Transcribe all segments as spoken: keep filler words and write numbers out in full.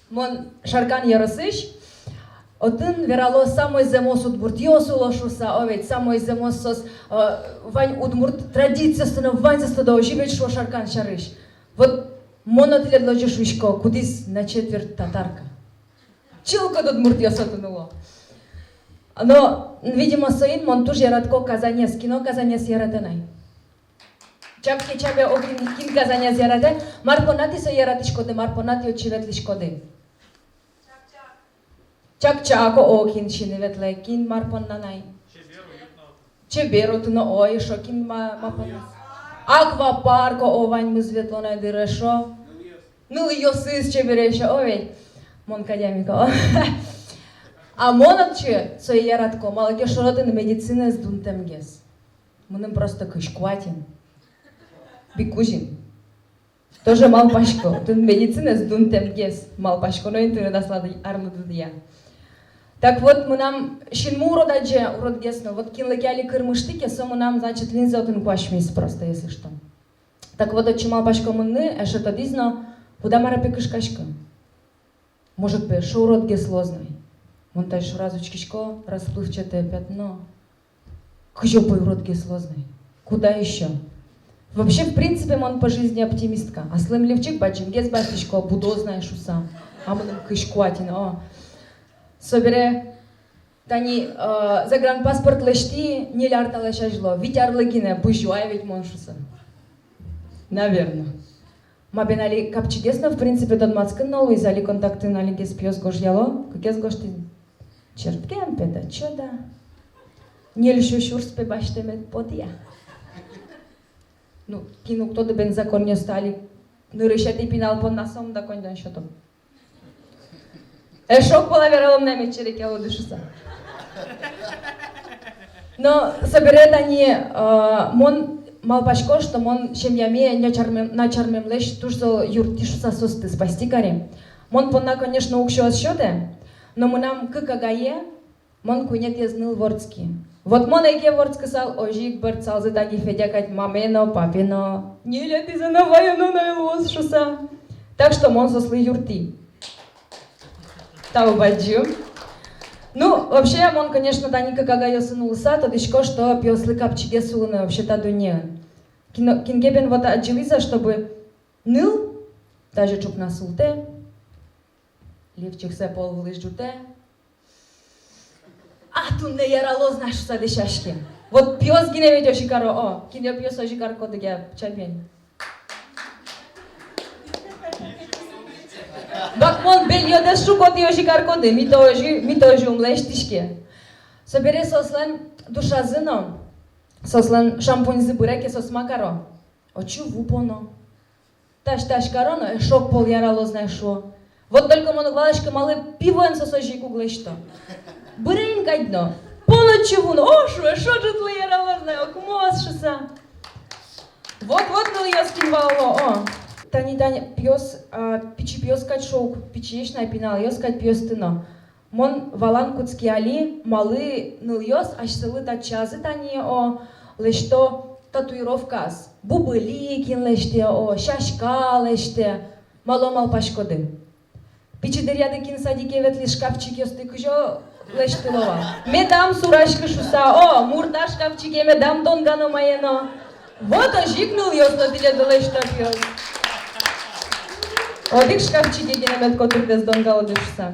Мон Шаркан ёросысь, отын верало, самой зэмос удмуртъёс уло шуса, о ведь, самой зэмос соос, э, вань удмурт традициосты но ваньзэс тодо, озьы ведь шуо Шаркан сярысь. Вот мон но тӥледлы озьы шуисько, кудӥз на четверть татарка. Чылкыт удмуртъёс отын уло. Но, видимо, соин мон туж яратӥсько Казанез. Кин о Казанез яратэ на ай? Чапке чабе, о, кин, кин Казанез яратэ. Мар понна тӥ сое яратӥськоды, мар понна тӥ отчы ветлӥськоды? Чак-чак, о, кин сиыны ветлэ, кин мар понна на ай? Чебер отын, о, эшшо кин ма-, ма понна? Аквапарк, о, ваньмыз ветло на ай дыр, эшшо. Нылъёсыз чебересь, о ведь. Мон кадь ик, о. А мон отчы сое яратӥсько, малы ке шуоно, отын медицинаез дунтэмгес. Мыным просто кызь куать ини. Бик кузь ини. Тоже малпасько, отын медицинаез дунтэмгес. Малпасько но ини тыныд аслад арлыдъя. Так вот, мынам синмы урод адӟе, уродгес но. Вот кинлы ке али кырмыштӥ ке, со мынам, значит, линза отын куасьмиз просто, если что. Так вот, отчы малпасько мыныны, эшшо тодӥз но, куда, мар-а, пе, кышкаськы. Может, пе, эшшо уродгес луоз на ай. Мон тазьы сразу учкисько, расплывчатое пятно. Кызьы, пе, уродгес луоз на ай. Куда ещё? Вообще, в принципе, мон по жизни оптимистка. Аслым лифчик бадӟымгес басьтӥсько, будоз на ай шуса. А мыным кызь куать ини, о. Собере тани, э, загранпаспорт лэсьтӥ ньыль ар талэсь азьло, вить арлы гинэ, бызё ай ведь мон шуса. Наверно. Ма бен, али капчигес но, в принципе, тодматскын но луиз, али контактын алигес пиос гожъяло, кыкез гожтӥ. Чырткем, пе, да чё да. Ньыль сю сюрс, пе, басьтэмед потэ. Ну, кин уг тоды бен законъёсты, али нырысетӥ пинал понна сомында коньдон сётом. Эшшо кулэ вералом на ай, мед черекъялоды шуса. Но собере тани, э, мон малпасько, что мон семьяме начармем-, начармемлэсь туж зол юрттӥ шуса, соосты спасти кари. Мон понна, конечно, уксё ӧз сётэ, но мынам кык агае, мон куинетӥез ныл вордски. Вот мон ӧй ке вордскысал, озьы ик бертсалзы тани Федя кадь маме но, папе но, ньылетӥзэ но ваёно на ай луоз шуса. Так что мон соослы юрттӥ. Тау бадӟым. Ну, вообще, мон, конечно, тани кык агайёсын улыса, тодӥсько, что пиослы капчигес улыны вообще та дуннеын. Кин-, кин ке бен вот адӟылӥз-а, чтобы ныл тазьы ӵукна султэ, лифчиксэ пол вылысь ӝутэ. А туннэ яралоз на шуса дӥсяське. Вот пиос гинэ ведь озьы каро, о, кин о пиос озьы каркоды ке, чабей. Бак мон бельёдэс шуко, тӥ озьы каркоды, ми то озьы, ми то озьы ум лэсьтӥське. Собере соослэн душазы но, соослэн шампуньзы быре ке, соос ма каро? Отчы ву поно. Тась-тась каро но, эшшо пол яралоз на ай шуо. Вот только мон уг валаськы, малы пивоен соос озьы ик уг лэсьто. Быре ини кадь но, поно отчы ву но, о, шуэ, эшшо ӝытлы яралоз на ай, окмоз шуса. Вот-вот, нылъёс, кин валало, о. Тани, тани пиос, а, пичи пиос кадь шуо ук, пичиесь на ай, пиналъёс кадь пиосты но. Мон валан кутски али, малы нылъёс асьсэлы татчазы тани, о, лэсьто татуировкаос. Бубыли кин лэсьтэ, о, сяська лэсьтэ. Малы, малпаськоды? Пичи дыръяды кин садике ветлӥз, шкафчикъёсты кызьы лэсьтыло вал? Медам сураськы шуса, о, мурт шкафчике медам донгано, маено. Вот озьы ик нылъёс но тӥледлы лэсьто, пиос. Одӥг шкафчике гинэ мед котырдэс донгалоды шуса.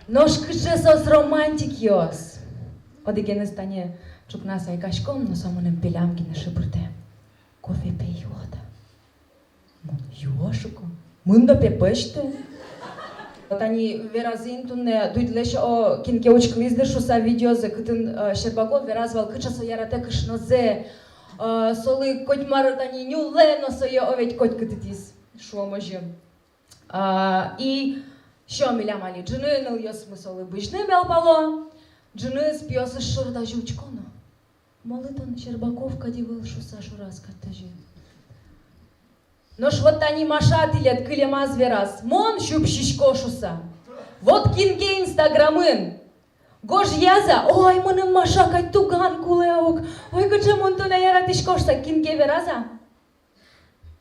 Нош кыӵе соос романтикъёс. Одӥгеныз тани ӵукна сайкаськом но, со мыным пилям гинэ шыпыртэ: «Кофе, пе, юод-а?» Мон: «Юо», шуко. «Мын но, пе, пӧзьты». Тани веразы ини туннэ Дудьлэсь, о, кин ке учкылӥз дыр шуса видеозэ, кытын, э, Щербаков вераз вал, кыӵе со яратэ кышнозэ, э, солы котьмар тани нюлэ но сое, о, ведь коть кытытӥз, шуом озьы. А, и сё милям али ӝыны, нылъёсмы солы бызьыны малпало, ӝыныз пиосыз шоры тазьы учко но: «Малы тон Щербаков кадь ӧвӧл?» шуса шораз кадь тазьы. Нош вот тани Маша тӥлед кылемаз вераз: «Мон сюпсисько» шуса. Вот кин ке Инстаграмын гожъяз-а: «Ой, мыным Маша кадь туган кулэ ук, ой, кыӵе мон тонэ яратӥсько» шуса, кин ке вераз-а?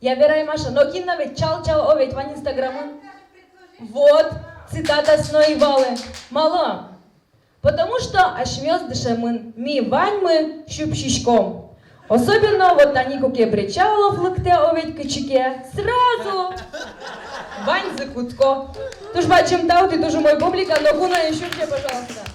Я верай, Маша, нокин но ведь, чал-чал, о ведь, вань инстаграмын. Вот, цитатаос но ӧй валэ. Малы? Потому что асьмеос дышемын, ми ваньмы сюпсиськом. Особенно вот тани куке Бречалов лыктэ, о ведь, кытчы ке, сразу ваньзы кутско. Туж бадӟым тау, тӥ туж умой публика, но ноку но эн сюпсе, пожалуйста.